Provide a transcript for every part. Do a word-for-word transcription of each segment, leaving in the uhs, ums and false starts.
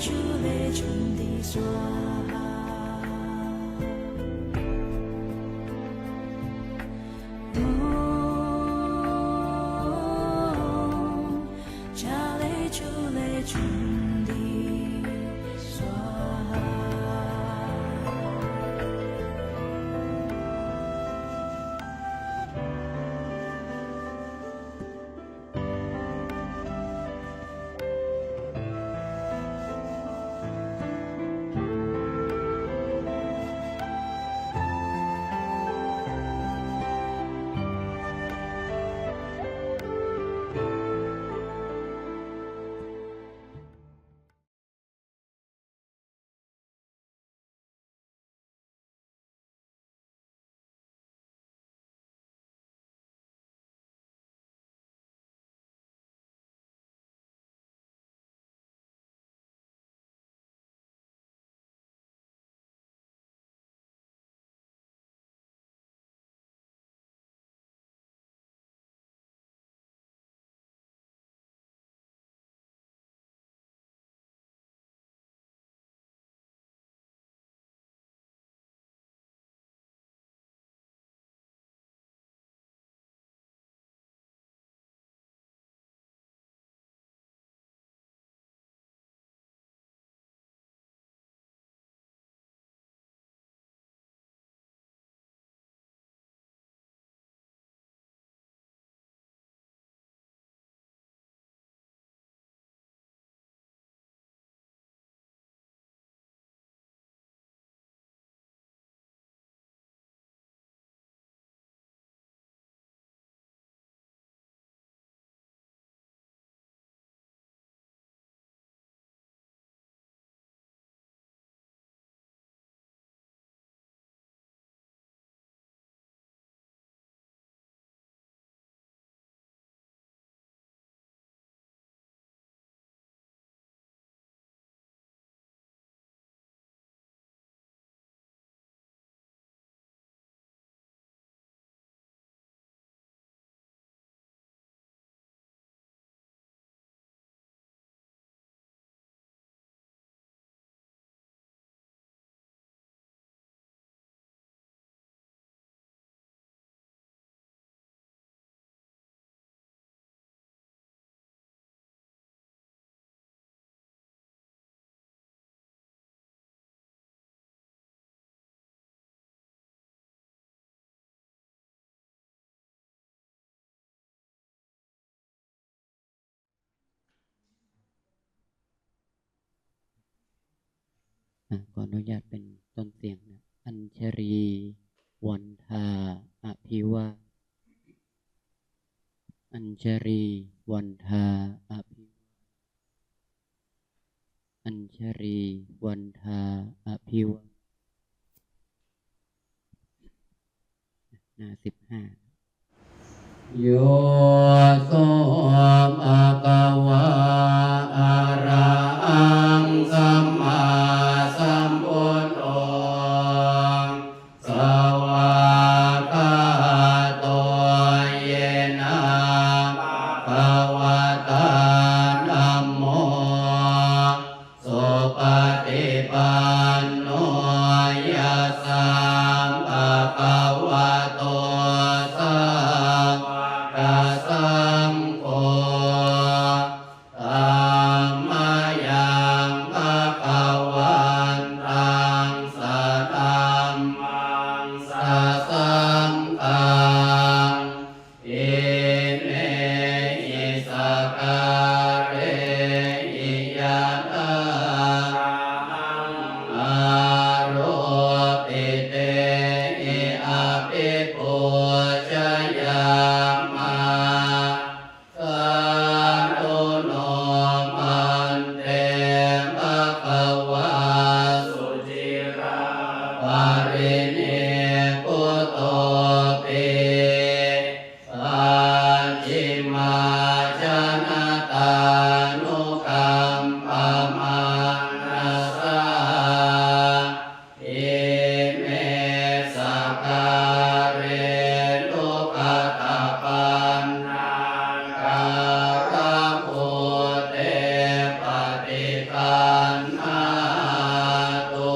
Chule chundī svāhā. Ōm jale chule chundī svāhā.อ่ะ ขออนุญาตเป็นต้นเสียงนะ Añjalī vandā abhivā Añjalī vandā abhivā Añjalī vandā abhivā หน้าสิบห้า Yo so bhagavā arahaṃ sammāsambuddho svākkhāto yena bhagavatā dhammo supaṭipanno yassaṃ bhagavato sāvakasaṅgho tammayaṃ bhagavantaṃ sadhammaṃ sasaṅghaṃ imehi sakkārehi yathārahaṃ dhātu,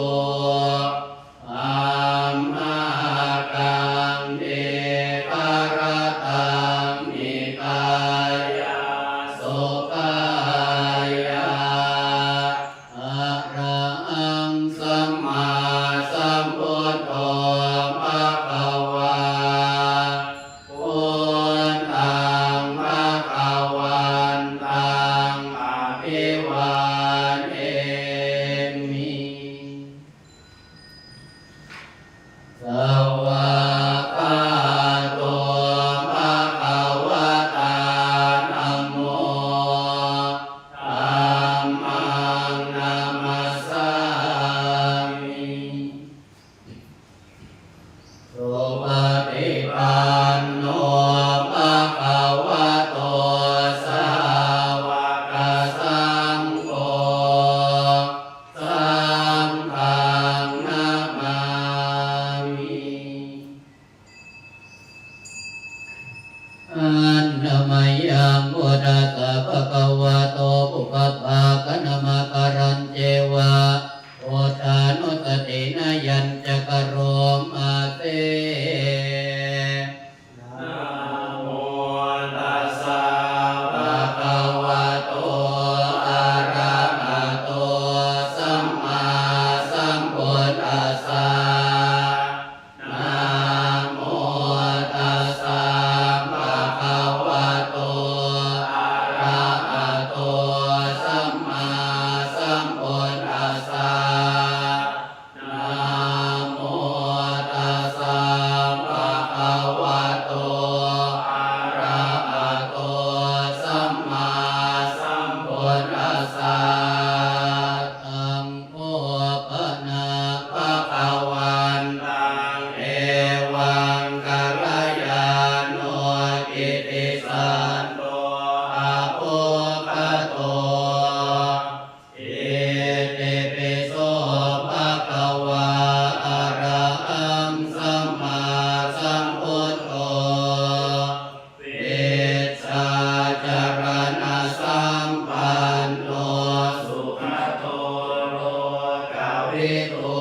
amhākaṃ dīgharattaṃ hitāya sukhāya. Arahaṃ sammāsambuddho bhagavā, buddhaṃ bhagavantaṃ abhivādemi. Svākkhāto bhagavatā dhammo, dhammaṃ namassāmi. Supaṭipanno bhagavato sāvakasaṅgho, saṅghaṃ namāmi. Annamayaṃ buddhassa bhagavato pubbabhāganamakārañceva buddhānussatinayañca karoma se. Namo tassa bhagavato arahato sammāsambuddhassa. Namo tassa bhagavato arahato sammāsambuddhassa. Namo tassa bhagavato arahato sammāsambuddhassa. Taṃ kho pana bhagavantaṃ evaṃ kalyāṇo kittisaddo ābhuggato. Itipi so bhagavā arahaṃ sammāsambuddho vijjācaraṇasampanno sugato lokavidū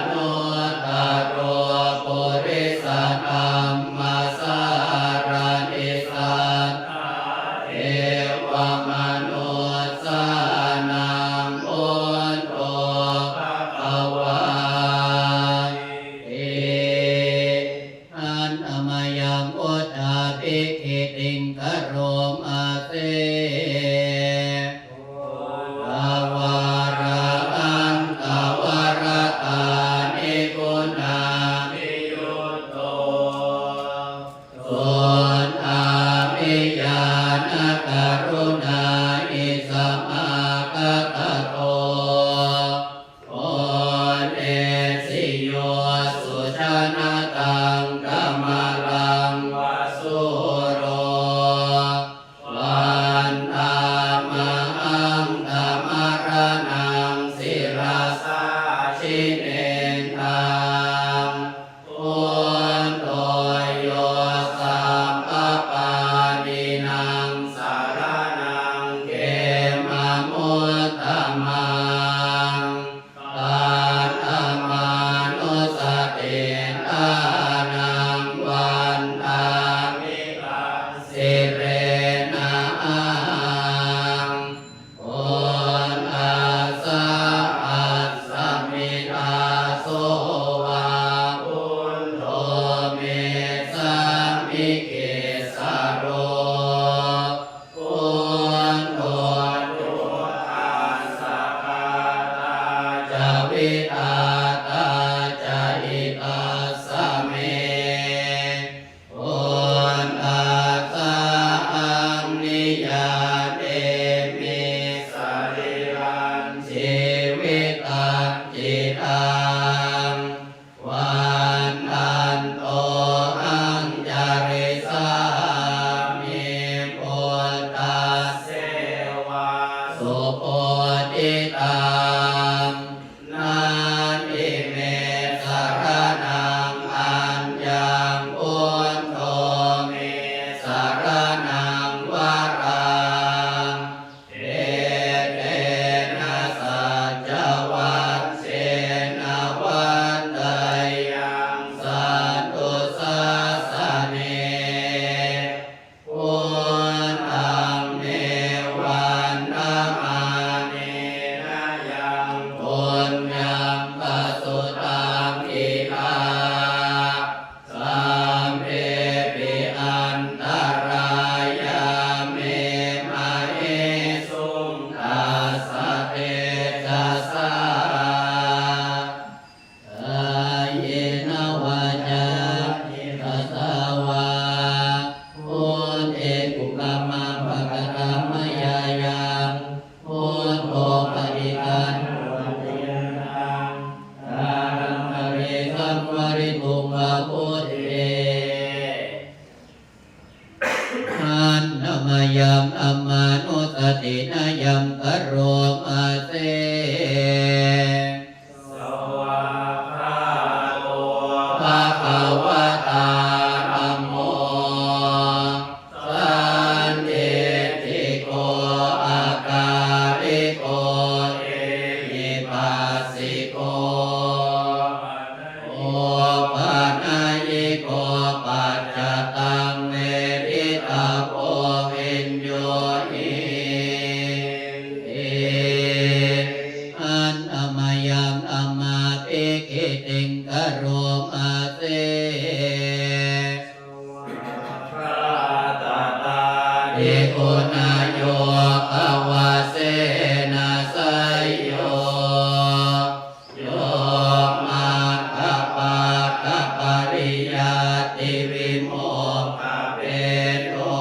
anuttaro purisadammasārathi satthā devamanussānaṃ buddho bhagavāti. Annamayaṃ buddhābhigītiṃ karoma se. Buddhavārahantavarattāni guṇābhiyutto, suddhābhiñāṇakaruṇāhi samāgatatto, bodhesi yo sujanataṃ kamalaṃ va sūro, vandāmahaṃ tamaraṇaṃ sirasā jinendaṃ. Buddho yo sabbapāṇīnaṃ saraṇaṃ khemamuttamaṃ, katvāna kaṭṭhamānusatiṭṭhānaṃ vandāmi taṃ sirenahaṃ. Buddhassa asmi dāso va, buddho me sāmikissaro. Buddho duggassa ghātā ca vidhātā ca hitassa me. Buddhassahaṃ niyyādemi sarīrañjīvitañcidaṃ. Vandantohaṃ carissāmi buddhasseva subodhitaṃ. Natthi me saraṇaṃ aññaṃ, buddho me saraṇaṃ varaṃ. Ete Paṭiggaṇhatu accayantaṃ, kālantare saṃvarituṃ va buddhe. Handa mayaṃ dhammānussatinayaṃ karoma se. Svākkhāto bhagavatā dhammo, sandiṭṭhiko akāliko ehipassiko, opanayiko paccattaṃ veditabbo viññūhīti. Handa mayaṃ dhammābhigītiṃ karoma se. Svākkhātatādiguṇayogavasena seyyo, yo maggapākapariyattivimokkhabhendo,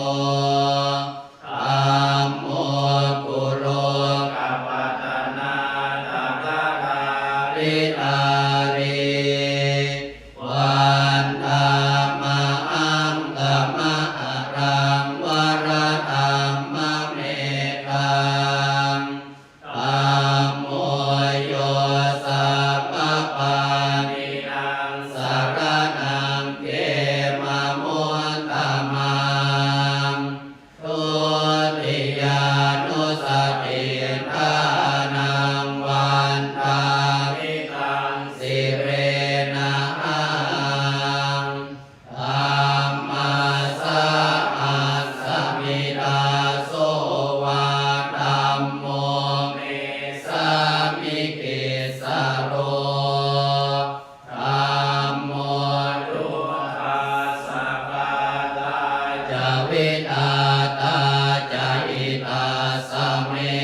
dhammo kulokapatanādharādhari, vandāmahaṃ tamaharaṃ varadhammametaṃ. Dhammo yo sabbapāṇīnaṃ saraṇaṃ khemamuttamaṃ, dutiyānussatiṭṭhānaṃ vandāmi taṃ sirenahaṃ. Dhammassāhasmi dāso va dhammo me sāmikissaro. Dhammo dukkhassa ghātā ca vidhātā ca hitassa me.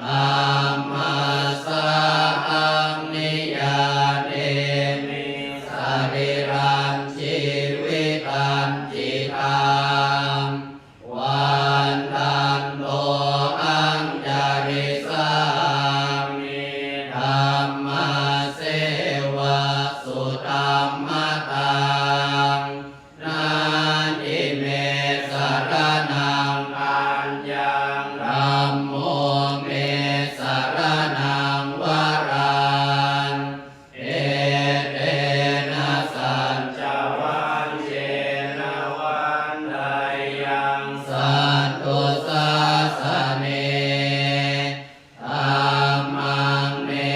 Dhammassāhaṃ niyyādemi sarīrañjīvitañcidaṃ. Vandantohaṃ carissāmi dhammasseva sudhammataṃ. Natthi me saraṇaṃ aññaṃ, dhammo me saraṇaṃ varaṃ. Etena saccavajjena vaḍḍheyyaṃ satthu sāsane. Dhammaṃ me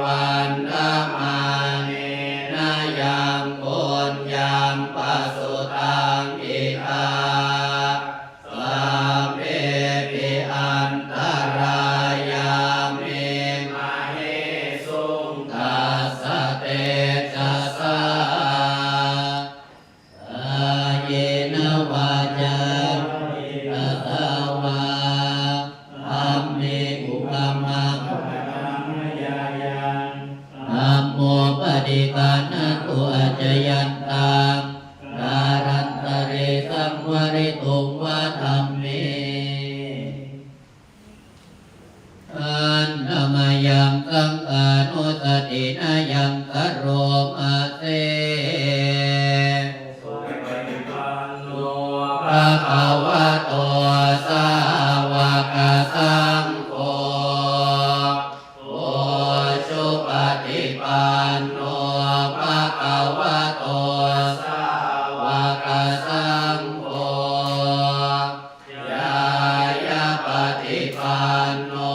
vandamānena yaṃ puññaṃ pasutaṃ idha, sabbepi antarāyā me māhesuṃ tassa tejasā. Kāyena vācāya cetasā vā, dhamme kukammaṃ pakataṃ mayā yaṃ, dhammo paṭiggaṇhatu accayantaṃ, kālantare saṃvarituṃ va dhamme. Handa mayaṃ saṅghānussatinayaṃ karoma se. Supaṭipanno bhagavato sāvakasaṅgho, ujupaṭipanno bhagavato sāvakasaṅgho, ñāyapaṭipanno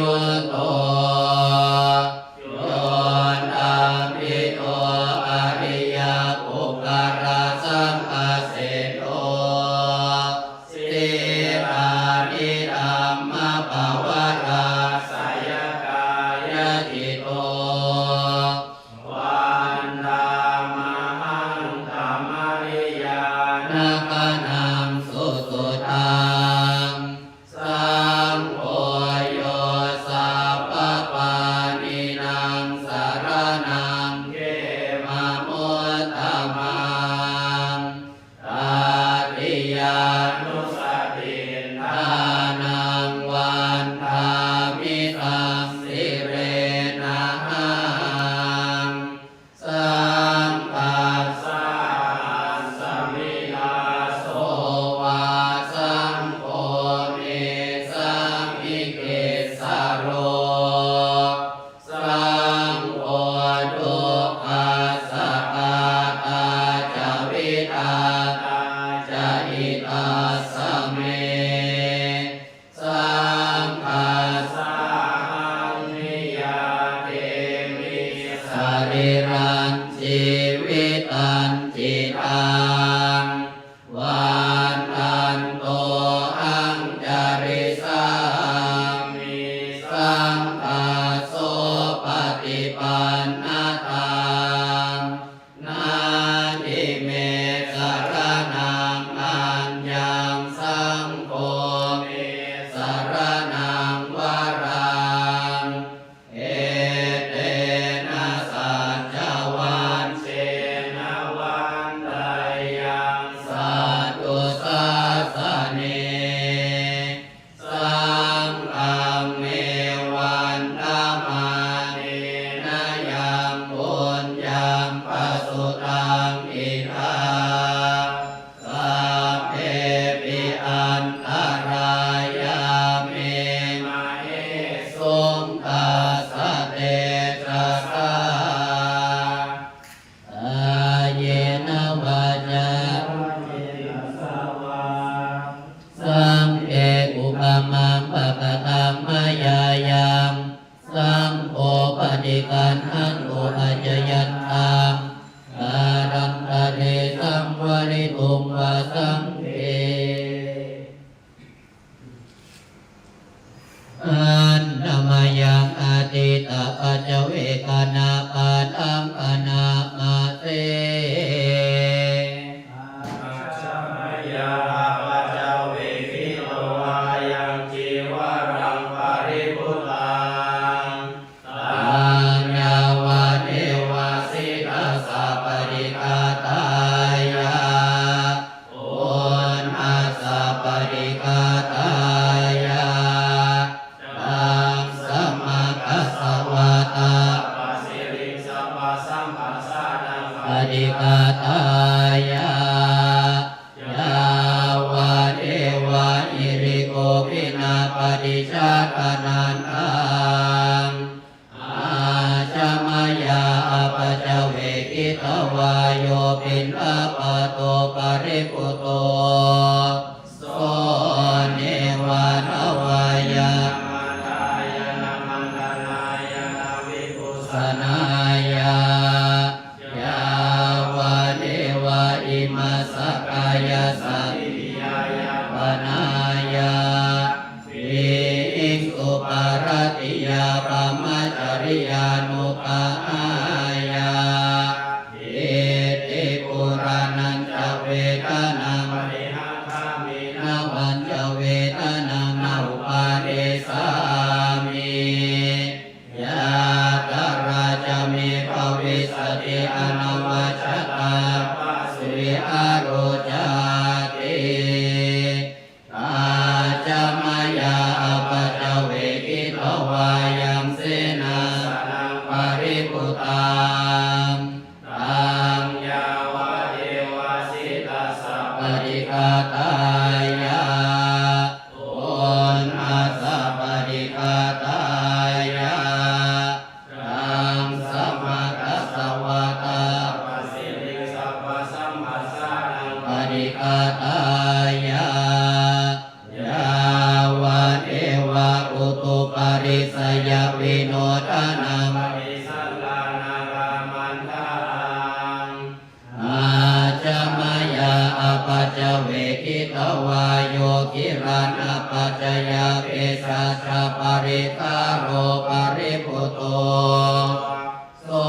Buddho, yo taṃ vido ariyapuggalasaṃ aseṭṭho, sīlādidhammapavarāsayakāyacitto, vandāmahaṃ tamariyāna gaṇaṃ susuddhaṃ. Saṅgho, yo sabbapāṇīnaṃ saraṇaṃ khemamuttamaṃ, tatiyānussatiṭṭhānaṃ vandāmi taṃ sirenahaṃ. Saṅghassāhasmi dāso vā, saṅgho me sāmikissaro, saṅgho dukkhassa ghātā ca vidhātā ca hitassa me. Saṅghassāhaṃ niyyādemi sarīrañjīvitañcidaṃ, vandantohaṃ carissāmi saṅghassopaṭipannataṃ. Natthi me saraṇaṃ aññaṃ, saṅgho me saraṇaṃ varaṃ, etena saccavajjena vaḍḍheyyaṃ satthu sāsane. Saṅghaṃ me vandamānena yaṃ puññaṃ pasutaṃ idha, sabbepi antarāyā me māhesuṃ tassa tejasā. Kāyena vācāya va cetasā vā, saṅghe kukammaṃ pakataṃ mayā yaṃ, saṅgho paṭiggaṇhatu accayantaṃ, kālantare saṃvarituṃ va saṅghe. Handa mayaṃ atītapaccavekkhaṇapāṭhaṃ bhaṇāma se. Ajja mayā apaccavekkhitvā yaṃ cīvaraṃ paribhuttaṃ, taṃ yāvadeva sītassa paṭighātāya, uṇhassa paṭighātāya, taṃ samaggassa vātapāyasiriṃ sabbasaṅghānaṃ paṭighātāya, yāvadeva hirikopinapaṭicchādanatthaṃ, ajja mayā apaccavekkhitvā yo piṇḍapāto paribhutto, so neva davāya na madāya na maṇḍanāya na vibhūsanāya, yāvadeva imassa kāyassa ṭhitiyā yāpanāya vihiṃsuparatiyā brahmacariyānuggahāya, iti purāṇañca vedanaṃ parihaṅkhāmi navañca vedanaṃ na uppādessāmi, yātrā ca me bhavissati anavajjatā ca phāsuvihāro cāti. Ajja mayā apaccavekkhitvā yaṃ senāsanaṃ paribhuttaṃ, Vinodanaṃ Ajja mayā apaccavekkhitvā yo gilānapaccayabhesajjaparikkhāro paribhutto, so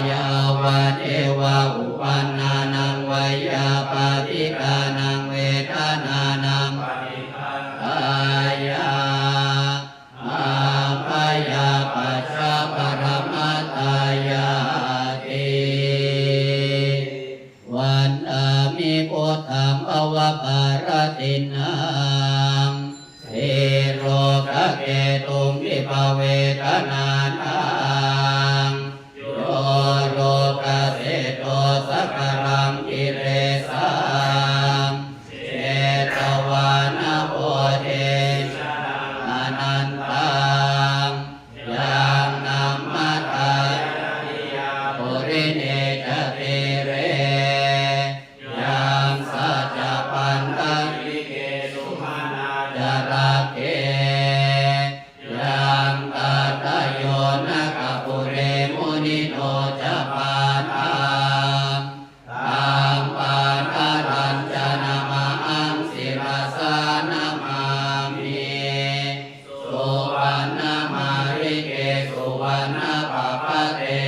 yāvadeva uppannānaṃ veyyābādhikānaṃ vedanānaṃ paṭighātāya abyāpajjhaparamatāyāti. Vandāmi buddhaṃ bhavabhāratinnaṃ, sīlokaketuṃ vippavedanaṃ, yo lokaseṭṭho sakalaṃ kilesaṃ, chetvāna bodhiṃ anantaṃ, yaṃ nammadāyana diyā purine ca tīre, yaṃ saccavajjantike sumanā ca rāge, yaṃ tattha yonakapure munino ca pāṇā, taṃ pāṇarañjanamahaṃ sirasā namāmi. Suvaṇṇamāḷīke suvaṇṇapabbate,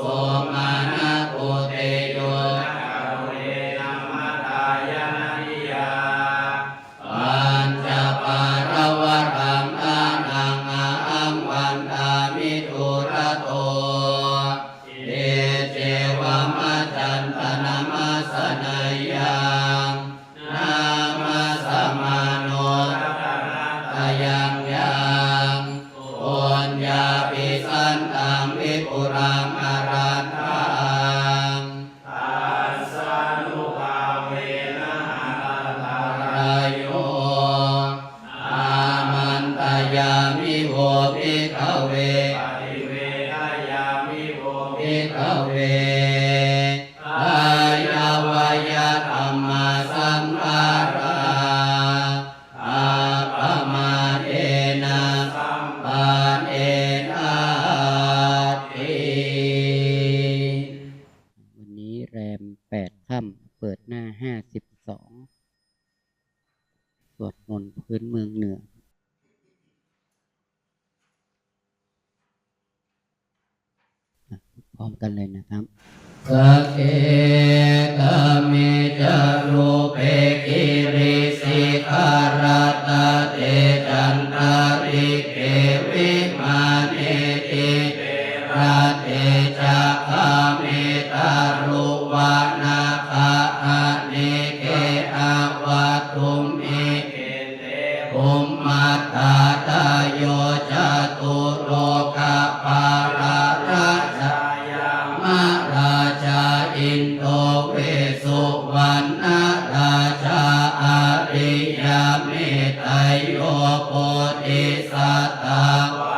sumanāgūte yonakapure nammadāyana diyā, pañcapāḷavaraṃ āṇaṃ ahaṃ vandāmi dūrato. Iccevam ajjhattanamassaneyyaṃ, namassamāno ratanattayaṃ yaṃ, puññābhisantaṃ vipulaṃ alatthaṃ, tassānubhāvena antarāyo. Āmantayāmi vo bhikkhave, paṭivedayāmi vo bhikkhave, kāyavayadhammā saṅkhārā, appamādena sampādetha. วันนี้แรมแปดค่ำ เปิดหน้าห้าสิบสอง สวดมนต์พื้นเมืองเหนือ อ่ะ พร้อมกันเลยนะครับ Sagge kāme ca rūpe girisikharataṭe cantalikkhe vimāne dīpe raṭṭhe ca gāme taruvanagahane gehavatthumhi khette bhummaṭṭhādayo catulokapālaraja yāmarājā indo vesuvaṇṇarājā ariyametteyyo bodhisattāva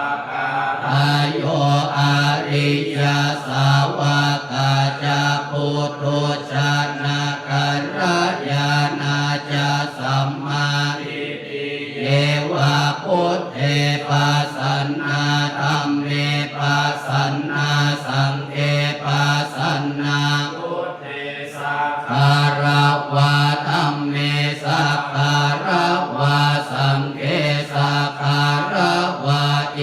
kkhayo ariyasāvakā ca puthujjanakalyāṇā ca sammādiṭṭhi ye va buddhe pasannā dhamme pasannā saṅghe pasannā buddhe sagāravā dhamme sagāravā saṅghe sagāravā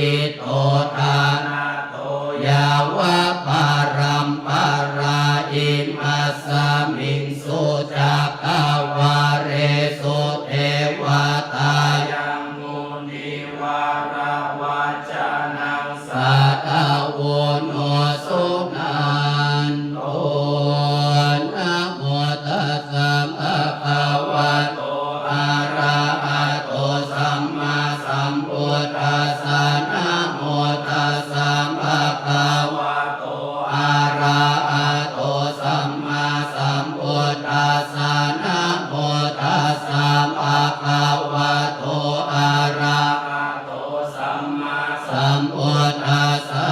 ito thanato yāva paramparā imasmiṃ su cakkavāḷesu devatā yaṃ munivaravacanaṃ sādhavo no suṇantu. Namo tassa bhagavato arahato sammāsambuddhassa. Namo tassa bhagavato arahato sammāsambuddhassa. Namo tassa bhagavato arahato sammāsambuddhassa.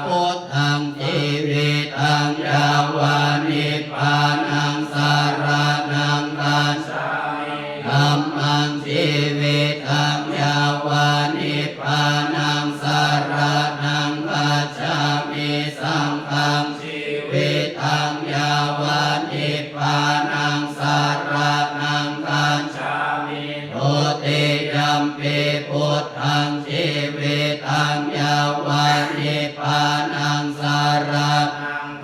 Buddhaṃ jīvitaṃ yāva nibbānaṃ saraṇaṃ gacchāmi. Dhammaṃ jīvitaṃ yāva nib nibbānaṃ saraṇaṃ gacchāmi. Saṅghaṃ jīvitaṃ yāva nibbānaṃ saraṇaṃ gacchāmi. Dutiyampi buddhaṃ jīvitaṃ yāva nibbānaṃ saraṇaṃ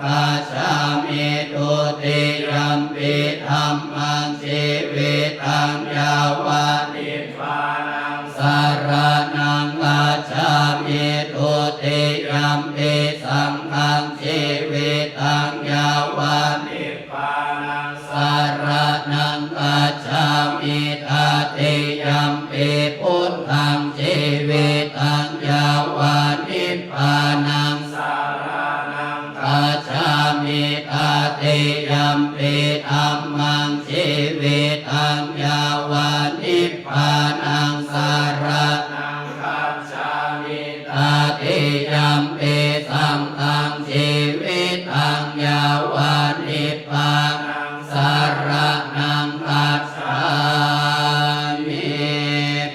gacchāmi. Dutiyampi dhammaṃ jīvitaṃ yāva nibbānaṃ saraṇaṃ gacchāmi. Dutiyampi saṅghaṃ jīvitaṃ yāva nibbānaṃ saraṇaṃ gacchāmi. Tatiyampi buddhaṃ jīvitaṃ yāva nibbānaṃ saraṇaṃ gacchāmi. Tatiyampi dhammaṃ jīvitaṃ yāva nibbānaṃ saraṇaṃ gacchāmi. Tatiyampi saṅghaṃ jīvitaṃ yāva nibbānaṃ saraṇaṃ gacchāmi.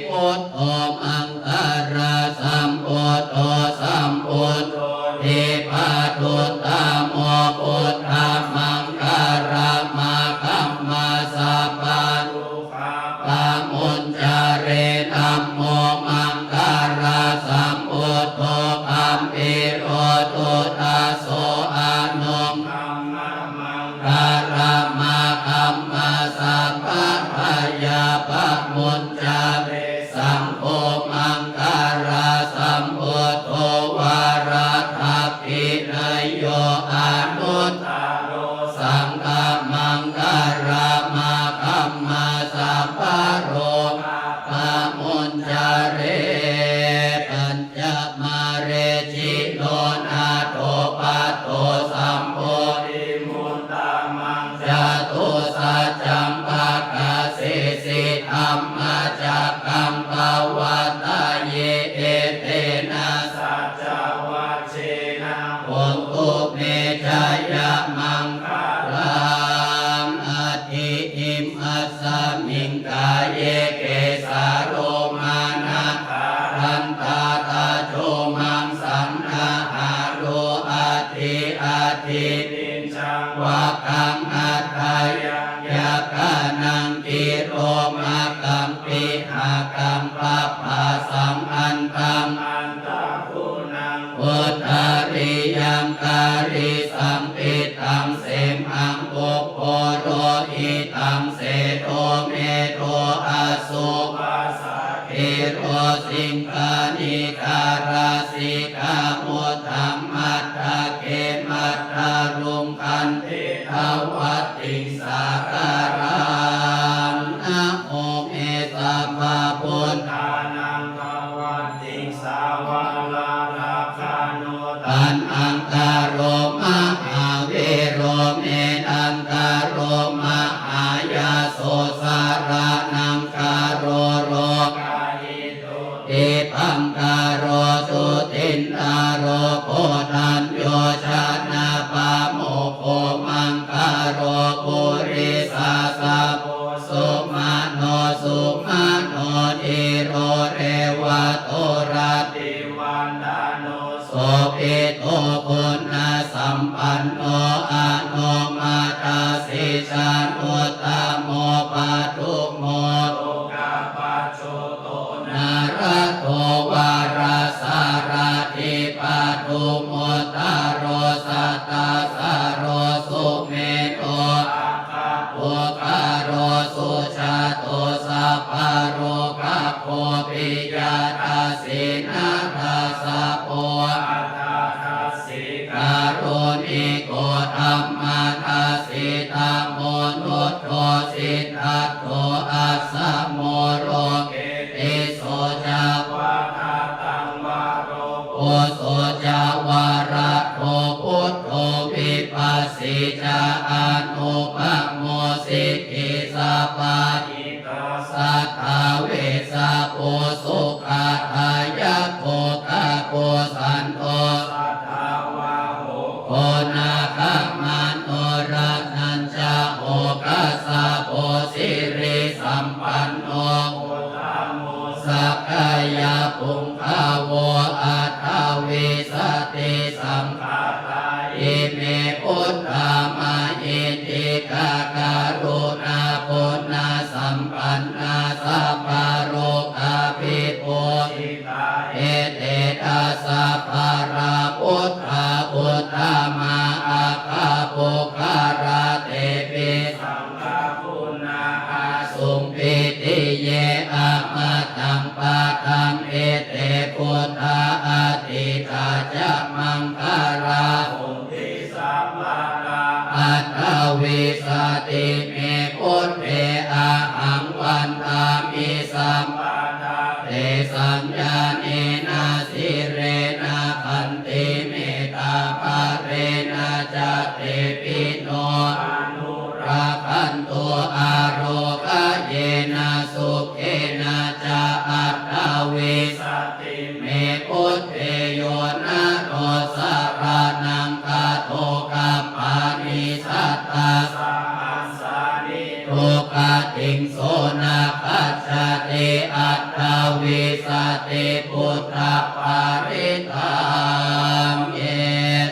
Buddho maṅ galasambuddho sambuddho dīpavardhamo buddhamaṅgalamāgamma sabbadukkhapamuñcare. Dhammo maṅgalasambuddho gambhīro duddaso anukamma maṅgalamāgamma sabbabhayapamuñcare. Saṅgho maṅgalasambuddho varadakkhiṇeyyo anuttaro saṅghamaṅgalamāgamma sabbarogapamuñcare. Pañca maricino nātho patto sambodhimuttamaṃ catusaccāṃ pakasīsi dhammacakkaṃ pavattaye etena saccavajjena hotu me jayamaṅgalaṃ. Atthi imma smiṃ kāye kesālomanakkhadantā taco maṃsannahārū atthi atthi niccaṃ vaggaṃ aṭṭhayaṃ yakkhānaṃ kilomakhaṃ pihakaṃ papphāsaṃ antaṃ antaguṇaṃ udariyaṃ karīsaṃ pittaṃ semhaṃ pubbo lohitaṃ sedo medo assu vassa khīro siṅghāṇikā lasikā mudhamattake matthaluṅganti dvattiṃ sāgaraṃ. Namo me sabbabuddhānaṃ dvattiṃ sāvaralakkhaṇo taṇhaṅkaro mahāvīro metthaṅkaro mahāyaso saraṇaṅkaro lokahito dīpaṅkaro jutinṭharo koṇḍañño janapāmokkho maṅgalo purisāsabho sumano sumano dhīro revato rativaḍḍhano sobhito guṇasampanno anomadassī januttamo padumo lokapajjoto nārado varasārathī padumuttaro sattasāro sumedho akkhapuggalā sujāto sabbalokaggo piyadassī narāsabho atthadassī kāruṇiko dhammadassī tamonudo siddhattho asamo loke tisso ca vadataṃ varo phusso ca varado buddho vipassī ca anupamo sikhī sabbahitā satthā vessabhū sukhaṭāyako kakusandho satthavāho koṇāgamano raṇañjaho kassapo sirisampanno uttamo sakyapuṅgavo Vo aṭṭhavīsati saṅkhātā ime buddhā mahiddhikā karuṇāguṇasampan nā sabbalokābhipūjitā. Ete dasabalā buddhā uttama agga puggalā tepi saṅghaguṇā āsuṃ pītiye amataṃ padaṃ. Ete buddhā atītā ca maṅgalā honti sabbadā. Aṭṭhavīsati me buddhe ahaṃ vandāmi sabbadā. Tesaṃ ñāṇena sīlena khantimettābhāvena ca tepi no anurakkhantu ārogāyena sukhena ca. Aṭṭhavīsati me buddhe yo naro saraṇaṃ gato kappāni sattasahassāni duggatiṃ so na gacchati. Aṭṭhavīsati buddhaparittaṃ. Ye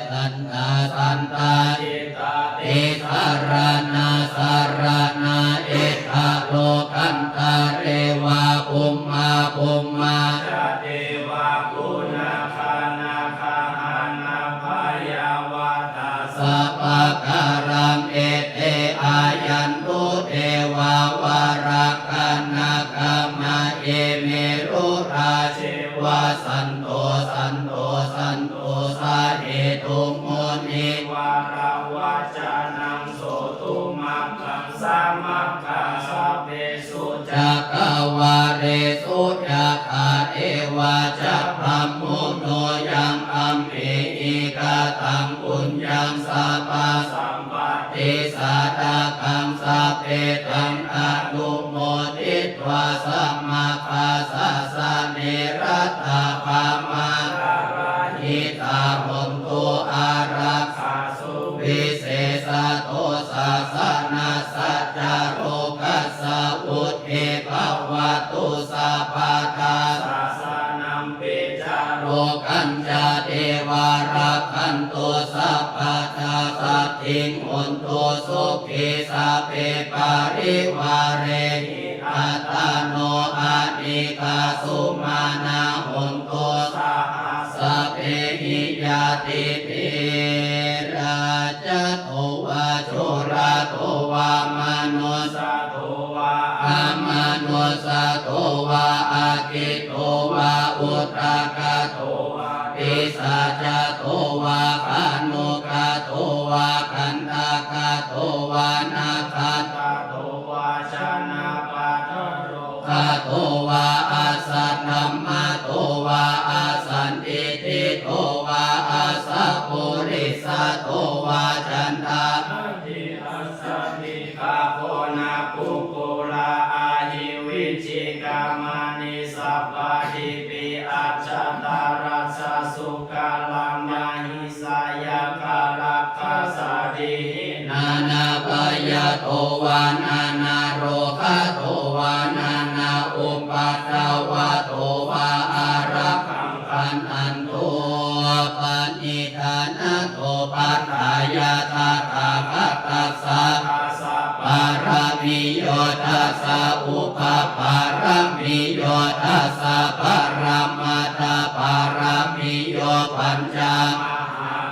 santā santā cittā tisaraṇā saraṇā ida lokantare va bhummā bhummā ca devā guṇagānagahānabhayāvatā sabbakālaṃ ete āyantu devā varakkhaṇa kamma ye merurāje va santo santo santo sahetuṃ munivaravacanaṃ sotumaggaṃ samaggā sabbesu cakkavāḷesu yakkha devā ca brahmuno yaṃ amhehi kataṃ puññaṃ sabbasampattisādhakaṃ sabbe taṃ anumoditvā samaggā sāsane ratthā pamāṇaratā hontu ārakkhā suvisesato sāsanassa ca lokassa vuḍḍhī bhavatu sabbadā. Sāsanampi ca lokañca devā rakkhantu sabbadā saddhiṃ hontu sukhī sabbe parivārehi attāno anīghā sumanā hontu saha sabbehi ñātibhi. Rājato vā corato vā manussato vā amanussato vā aggito vā udakato vā pisācato vā khāṇukato vā kaṇṭakato vā nakkhattato vā janapadarogato vā asaddhammato vā asandiṭṭhito vā asappurisato vā canda gabbhīrasaṇṇigagonakukkulā ahi vicchikamaṇisappadīpī ajjattaracchasūkaramahiṃsayakkharakkhasādīhi nānābhayato vā nānārogato vā nānāupaddavato vā ārakkhaṃ gaṇhantu. Paṇi dhānato paṭṭhāya tathāgatassa dasa pāramiyo dasa upapāramiyo dasa paramatthapāramiyo pañca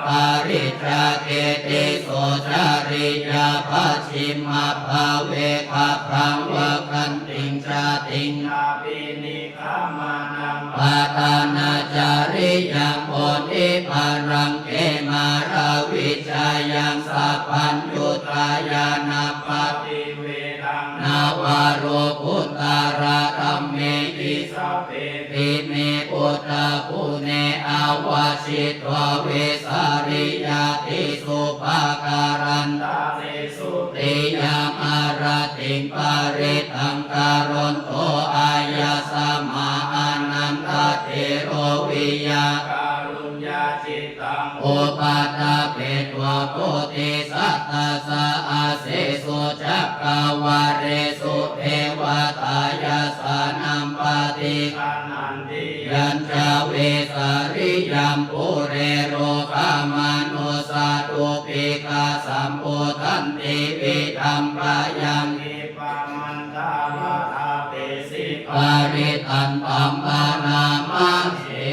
mahāpariccāge tisso cariyā pacchimabbhave gabbhāvakkantiṃ jātiṃ abhini kkhamanaṃ padhānacariyaṃ bodhipallaṅke māravijayaṃ sabbaññutañāṇappaṭivedhaṃ navalokuttaradhammehi sabbepime buddhaguṇe āvajjitvā vesāliyā tīsu pākārantaresu tiyāmarattiṃ parittaṃ karonto āyasmā ānandatthero viya kāruññacittaṃ upaṭṭhapetvā bodhisattāssa asesu cakkavāḷesu devatā yassāṇaṃ paṭiggaṇhanti yañca vesariyam pure rogāmanussadubbhikkhasambhūtantividhaṃ bhayaṃ khippamantaradhāpesi parittaṃ taṃ bhaṇāma he.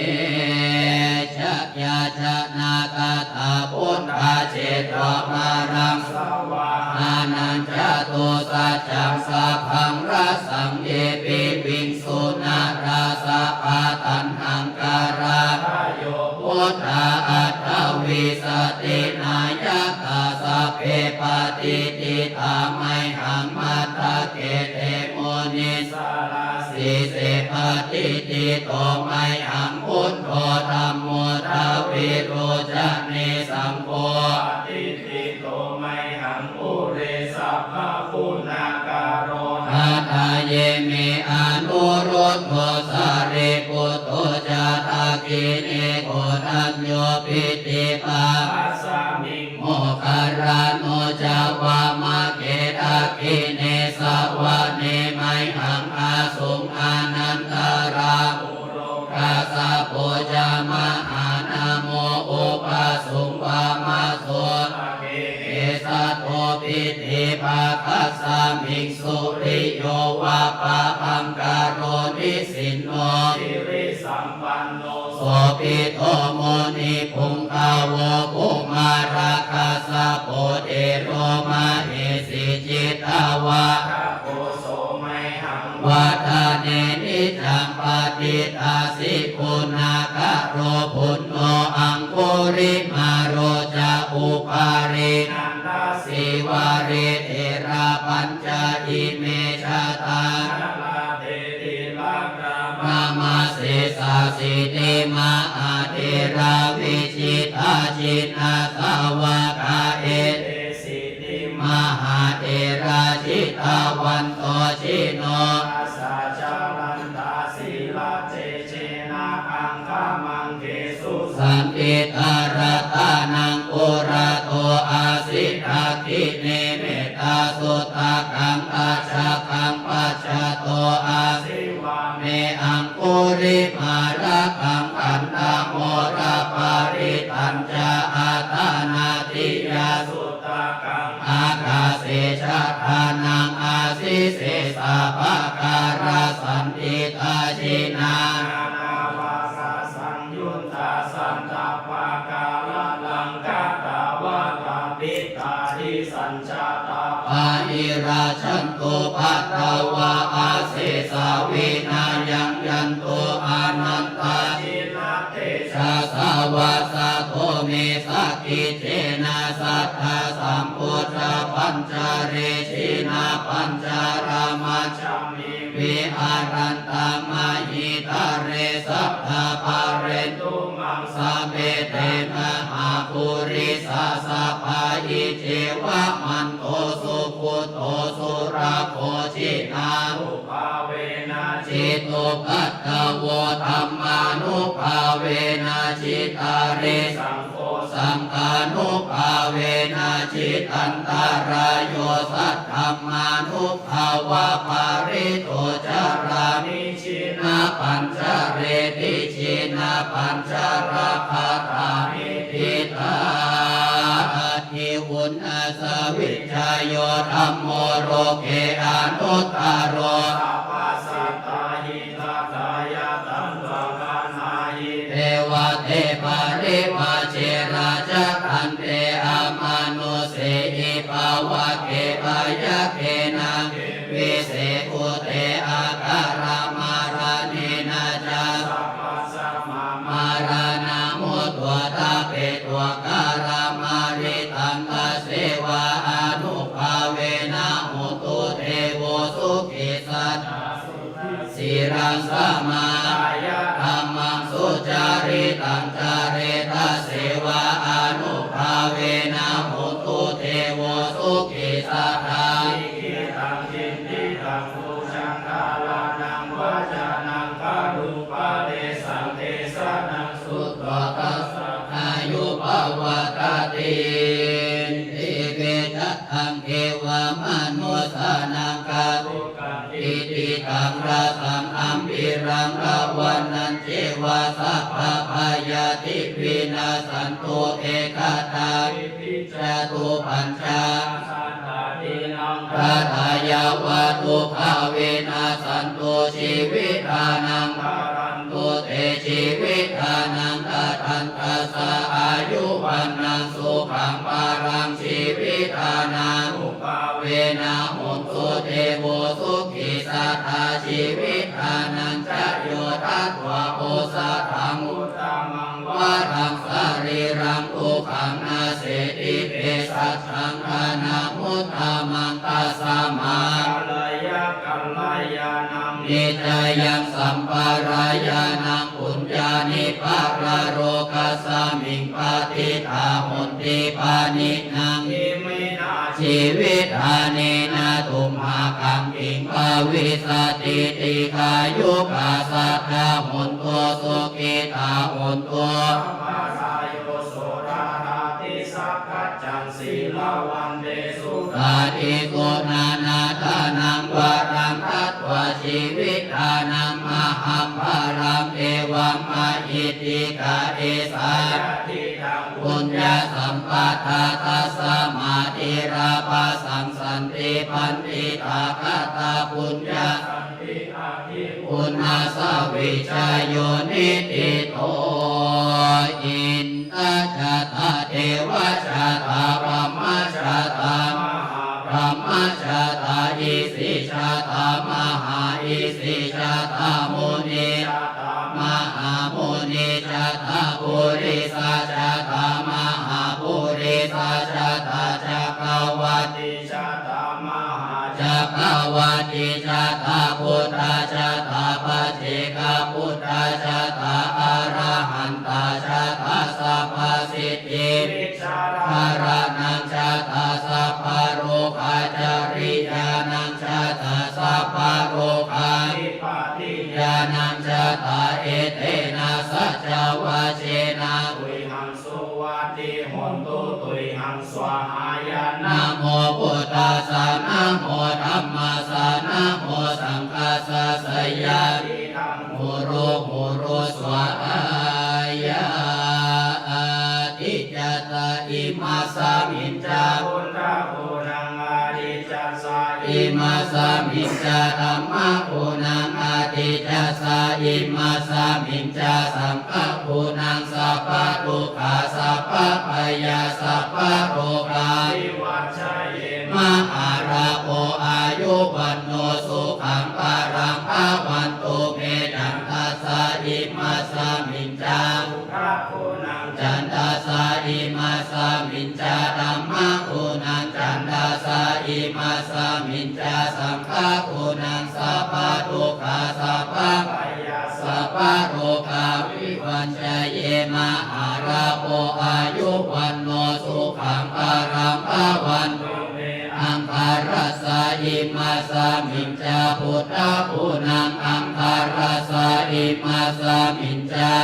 Jatyajanagatā buddhā jetvā māraṃ savāhanaṃ catusaccāsabhaṃ rasaṃ ye piviṃsu narāsabhā. Taṇhaṅkarādayo buddhā aṭṭhavīsati nāyakā sabbe patiṭṭhitā mayhaṃ matthake te munissarā. Sīse patiṭṭhito mayhaṃ buddho dhammo dvilocane saṅgho patiṭṭhito mayhaṃ ure sabbaguṇākaro. Hadaye me anuruddho sārīputto ca dakkhiṇe koṇḍañño piṭṭhibhāgasmiṃ moggallāno ca vāmake. Dakkhiṇe savane mayhaṃ āsuṃ ānandarāhulo kassapo ca mahānāmo ubhāsuṃ vāmasotake. Kesato piṭṭhibhāgasmiṃ suriyo va pabhaṅkaro nisinno sirisampanno sobhito munipuṅgavo. Kumārakassapo thero mahesī cittavādako so mayhaṃ vadane niccaṃ patiṭṭhāsi guṇākaro. Puṇṇo aṅgulimālo ca upālī nandasīvalī therā pañca ime jātā nalāṭe tilakā mama. Sesāsīti mahātherā vijitā jinasāvakā, etesīti mahātherā jitavanto jinorasā, jalantā sīlatejena aṅgamaṅgesu saṇṭhitā. Ratanaṃ purato āsi dakkhiṇe mettasuttakaṃ, dhajaggaṃ pacchato āsi vāme aṅgulimālakaṃ. Khandhamoraparittañca āṭānāṭiyasuttakaṃ, ākāse chadanaṃ āsi sesā pākārasaṇṭhitā. Jinā nānāvarasaṃyuttā sattappākāralaṅkatā, vātapittādisañ jātā bāhirajjhattupaddavā, asesā vinayaṃ yantu anantathinadiyā. Jinatejasā vasato me sakiccena sadā sambuddhapañjare. Jinapañjaramajjhamhi viharantaṃ mahītale, sadā pālentu maṃ sabbe te mahāpurisāsabhā. Iccevamanto sugutto surakkho, jinānubhāvena jitupaddavo, dhammānubhāvena jitārisaṅgho, saṅghānubhāvena jitantarāyo, saddhammānubhāvapālito carāmi jinapañjareti. Jinapañjarakkhātāti diṭṭhaṭṭhī uṇhissavijayo dhammo loke anuttaro, sabbasattahitatthāya taṃvaṇṇāhi devatāhi parivāserakkhandhe, amanussehi pāvake byagghe nāge vise bhūte akāramaraṇena ca, sabbasmā maraṇā mutto ṭhapetvā kālamāritaṃ, tasseva ānubhāvena hotu devo sukhī sadā. Suddhasīlaṃ samādāya dhammaṃ sucaritaṃ care, tasseva ānubhāvena hotu devo sukhī sadā. Likkhitaṃ cintitaṃ sujjhaṃ dhāraṇaṃ vācanaṃ garupadesaṃ, desanaṃ sutvā tassa āyu pavaḍḍhatīti. Vijitaṃ devamanussānaṃ garukaṃ cintitaṃ rasaṃ gambhīraṃ, bhāvanāñceva sabba ñāyati vinassantu ekadā diṭṭhi catuppaññā. Saṅkhārattā yāva dukkhā vinassantu jīvitānaṃ, dadantu te jīvitānaṃ, dadantassā āyu vaṇṇaṃ sukhaṃ balaṃ jīvitā nānubhāvena hontu devo sukhī satthā jīvitā nañca yo datvā osathaṃ uttamaṃ varaṃ sarīraṃ dukkhaṃ naseti, vesajjaṃ dhanamuttamaṃ, tasmā kālāya kālānānaṃ niccayaṃ sampādāya nānaṃ puññāni paralokasmiṃ patiṭṭhā honti pāṇinaṃ. Iminā jīvitthānena tumhākaṃ kiṃ bhavissati? Dīghāyukā sadā hontu, sukhitā hontu. Sabbā dāyādo sadā tīsaṅkhajjaṃ sīlavantesu, gāmesu nānatthaṃ varaṃ datvā jīvitā nānaṃ mahapphalam. Evaṃ mahiddhikā esā yadidaṃ puññasampadā, tasmā dhīrā bhāssanti paṇḍitā, katapuññā santi ādiguṇassa vijayo niṭṭhito. Inda jatā devā jatā brahmā jatā mahābrahmā jatā isi jatā mahāisi jatā muni jatā mahāmuni jatā purisā jatā mahāpurisā jatā cakkavatti jatā mahācakkavattī jatā buddhā jatā paccekabuddhā jatā arahantā jatā sabbasiddhi vijjādharanaṃ jatā sabbarogā cariyānaṃ jatā sabbarogā vipatiyānaṃ jatā. Etena saccavajjena tuyhaṃ suvatthi hotu, tuyhaṃ svāhāya. Namo buddhassa, namo dhammassa, namo saṅghassa, jayasiddhaṃ hotu, hotu svāhāya. Ādicca ca imasmiñca buddhaguṇaṃ, ādicca ca imasmiñca dhammaguṇaṃ, ādicca ca imasmiñca saṅghaguṇaṃ, sabbadukkhā sabbabhayā sabbarogā vivajjayema. Ālāpo āyu vaṇṇo sukhaṃ balaṃ bhavantu me. Candassa imasmiñca buddhaguṇaṃ, candassa imasmiñca dhammaguṇaṃ, candassa imasmiñca saṅghaguṇaṃ, sabbadukkhā sabbabhayā sabbarogā vivajjayema. Ālāpo āyu vaṇṇo sukhaṃ balaṃ bhavantu me. Aṅgarasa imasmiñca buddhaguṇaṃ, aṅgarasa imasmiñca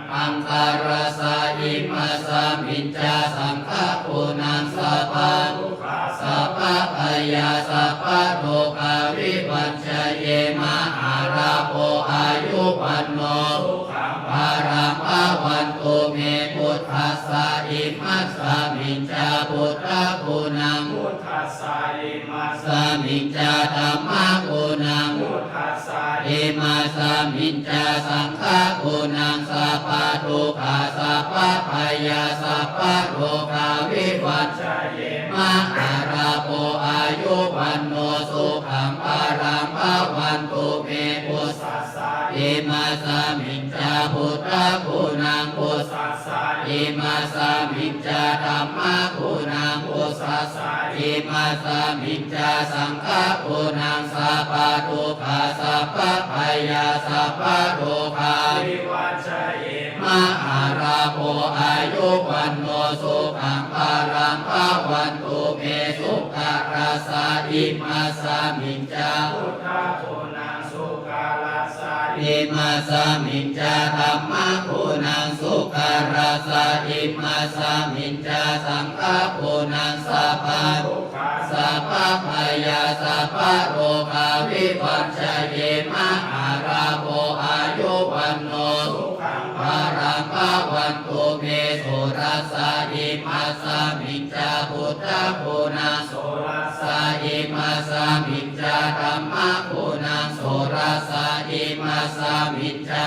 aṅgarasa imasmiñca saṅghaguṇaṃ, sabbadukkhā sabbabhayā sabbarogā vivajjayema. Ālāpo āyu vaṇṇo sukhaṃ balaṃ bhavantu me. Buddhassa imasmiñca buddhaguṇaṃ, buddhassa imasmiñca dhammaguṇaṃ, buddhassa imasmiñca saṅghaguṇaṃ, sabbadukkhā sabbabhayā sabbarogā vivajjayema. Ālāpo āyu vaṇṇo sukhaṃ balaṃ bhavantu me. Buddhassa imasmiñca buddhaguṇaṃ, buddhassa imasmiñca dhammaguṇaṃ, buddhassa imasmiñca saṅghaguṇaṃ, sabbadukkhā sabbabhayā sabbarogā vivajjayema. Ālāpo āyu vaṇṇo sukhaṃ balaṃ bhavantu me. Sukkarasa imasmiñca buddhaguṇaṃ, sukkarasa imasmiñca dhammaguṇaṃ, sukkarasa imasmiñca saṅghaguṇaṃ, sabbadukkhā sabbabhayā sabbarogā vivajjayema. Ālāpo āyu vaṇṇo sukhaṃ bhavantu me. Sorasa imasmiñca buddhaguṇaṃ, sorasa imasmiñca dhammaguṇaṃ, sorasa imasmiñca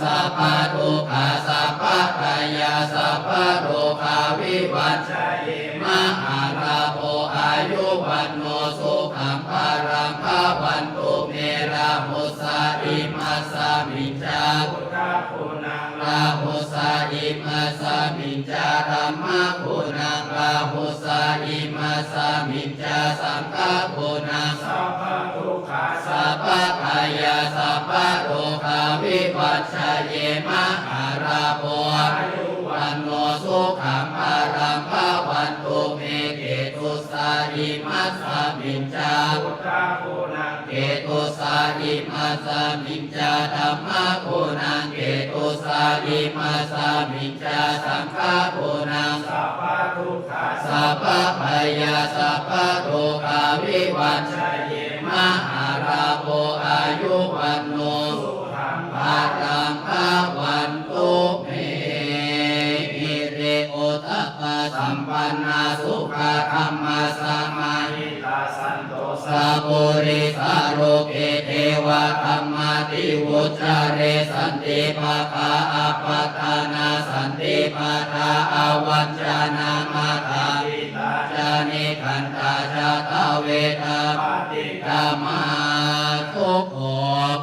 sabbadukkhā sabbabhayā sabbaroga vivañjaye. Mahālābho āyu vaṇṇo sukhaṃ balaṃ bhavantu me. Rahusa imasmiñca buddhaguṇaṃ, rahusa imasmiñca dhammaguṇaṃ, rahusa imasmiñca saṅghaguṇaṃ, sabbadukkhā sabbabhayā sabbaroga vivañjaye. Mahālābho āyu vaṇṇo sukhaṃ balaṃ bhavantu me. Cetusa imasmiñca buddhaguṇaṃ, cetusa imasmiñca dhammaguṇaṃ, cetusa imasmiñca saṅghaguṇaṃ, sabbadukkhā sabbabhayā sabbaroga vivañjaye. Mahālābho āyu vaṇṇo sukhaṃ balaṃ bhavantu me. Hiriyottappasampannā sukkadhammasamāhitā santo sappurisā loke devadhammāti vuccare. Santi pakkhā apattanā santi pādā avañcanā, mātā pitā ca nikkhantā jātaveda paṭikkama. Sukho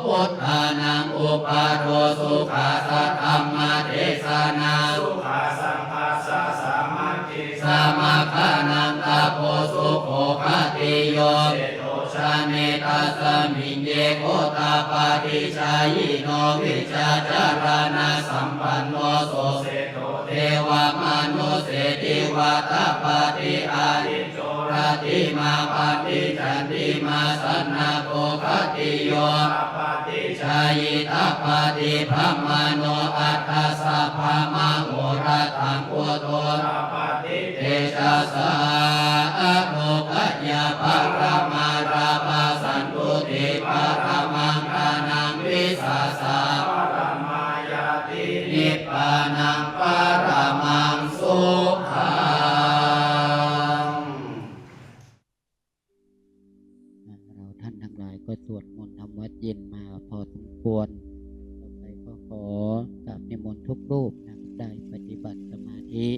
buddhānaṃ uppādo, sukhā saddhammadesanā, sukhā saṅghassa sāmaggī, samaggānaṃ tapo sukho. Khatiyo seṭṭho janetasmiṃ, ye gotapādi jhāyino, vijjācaraṇasampanno so seṭṭho, devamanussesi vā tapati. Ādicco rattimābhāti candimā sannaddho, khatiyo tapati jhāyī tapati brāhmaṇo, atha sabbamahorattaṃ buddho tapati tejasā. Ālokeyya paramā lābhā, santuṭṭhi paramaṃ ṭhānaṃ, vissāsa paramā ñāti, nibbānaṃ paramaṃ sukhaṃ. เราท่านทั้งหลายก็สวดมนต์ทำวัตรเย็นมาพอสมควร ต่อไปก็ขอกราบนิมนต์ทุกรูปนะได้ปฏิบัติสมาธิ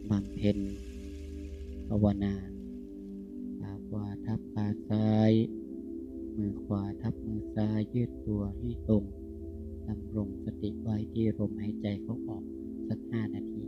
บำเพ็ญภาวนา ขาขวาทับขาซ้าย มือขวาทับมือซ้าย ยืดตัวให้ตรง ดำรงสติไว้ที่ลมหายใจเข้าออกสักห้านาที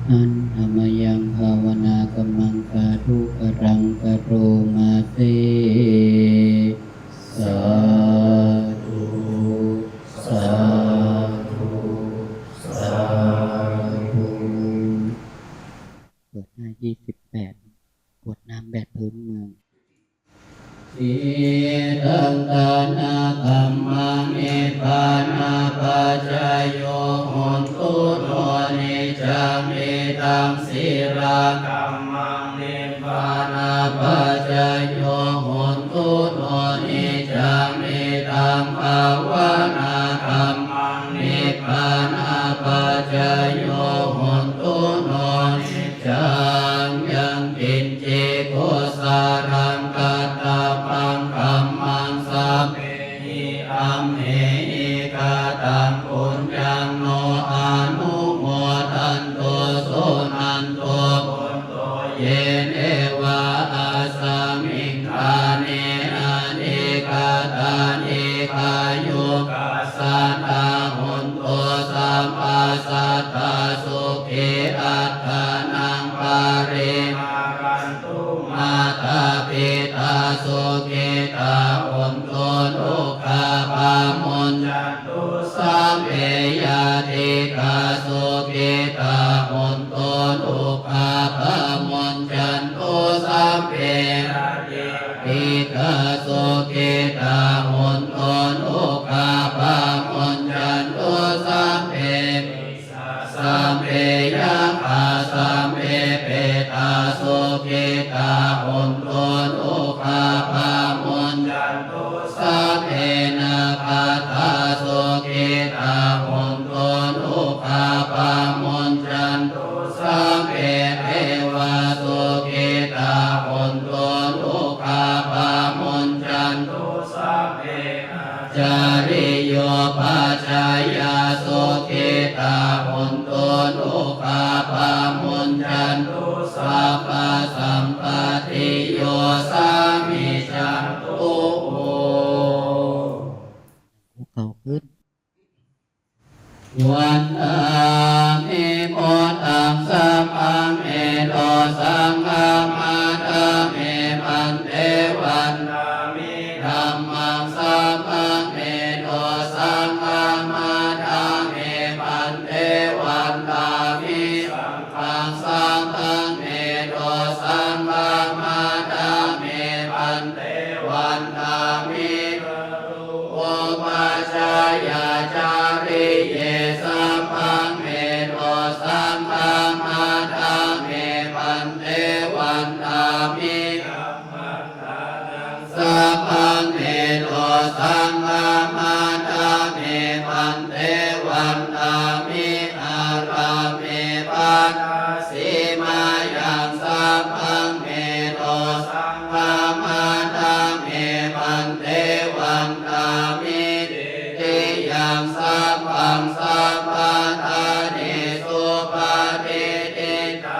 Handa mayaṃ bhāvanākammaṃ sādhu karaṃ karoma se. Sādhu, sādhu, sādhu. เปิดหน้า ยี่สิบแปด กรวดน้ำแบบพื้นเมือง Idaṃ dānakammaṃ nibbānapaccayo hotu no niccaṃ. Idaṃ sīlakammaṃ nibbānapaccayo hotu no niccaṃ. Idaṃ bhāvanākammaṃ nibbānapaccayo hotu no niccaṃ. Yaṅkiñci kusalaṃ kattabbaṃ kammaṃ sabbehi amhehi kataṃ puññaṃ no anumodantu suṇantu bhonto ye devā asmiṃ ṭhāne adhigatā dīghāyukā sadā hontu sabbā sattā sukhī attānaṃ pariharantu. Mātā pitā sukhitā hontu dukkhā pamuñcantu sabbe. Ñātikā sukhitā hontu dukkhā pamuñcantu sabbe. Ñātikā sukhitā hontu dukkhā pamuñcantu sabbe. Sabbe yakkhā sabbe petā sukhitā hontu dukkhā pamuñcantu sabbe. Nakkhattā sukhitā hontu dukkhā pamuñcantu sabbe. Devā sukhitā hontu dukkhā pamuñcantu sabbe. Ācariyūpajjhāyā sukhitā hontu dukkhā pamuñcantu sabbasampattiyo samijjhantu. คุกเข่าขึ้น Vandāmi buddhaṃ sabbaṃ me dosaṃ khamatha me bhante. Vandāmi dhammaṃ sabbaṃ me dosaṃ khamatha me bhante. Vandāmi saṅghaṃ sabbaṃ me dosaṃ khamatha me bhante. Vandāmi upajjhāyācariye sabbaṃ me dosaṃ khamatha me bhante. Vandāmi sabbaṃ me dosaṃ khamatha me bhante. Vandāmi ārāme baddhasīmāyaṃ sabbaṃ me dosaṃ khamatha me bhante. Vandāmi titiyaṃ sabbaṃ sabbaṭṭhānesu patiṭṭhitā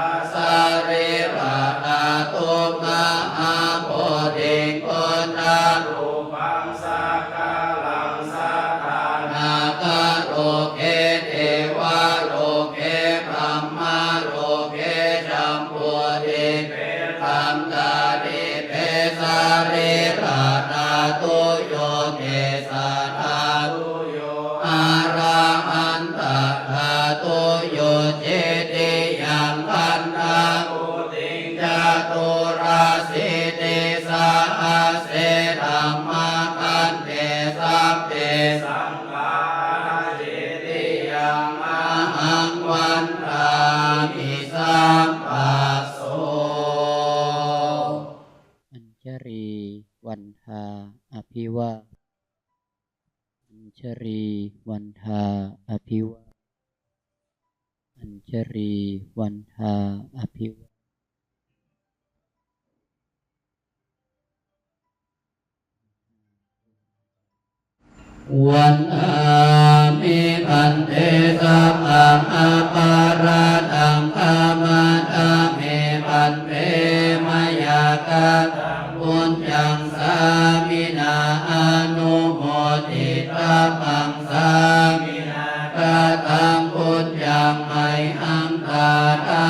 sarīradhātu mahābodhiṃ buddharūpaṃ sakalaṃ sadā nāgaloke devaloke brahmaloke jambudīpe gantādīpe sarīradhātuyo kesādhātuyo arahantadhātuyo titiyaṃ gandhakuṭiṃ caturāsītisahasse dhammagante sabbe saṅghāsītiyaṃ ahaṃ vandāmi sabbaso. Añjalī vandā abhivā Añjalī vandā abhivā Añjalī vandā abhivā Vandāmi bhante sabbaṃ aparādhaṃ khamatha me bhante mayā kataṃ puññaṃ sāminā anumoditabbaṃ sāminā kataṃ puññaṃ mayhaṃ dāna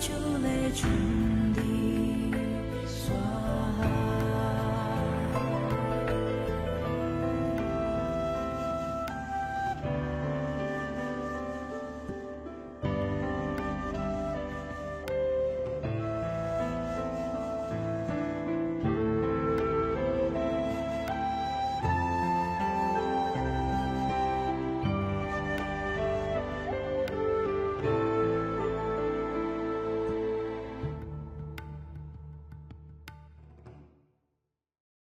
Chule chun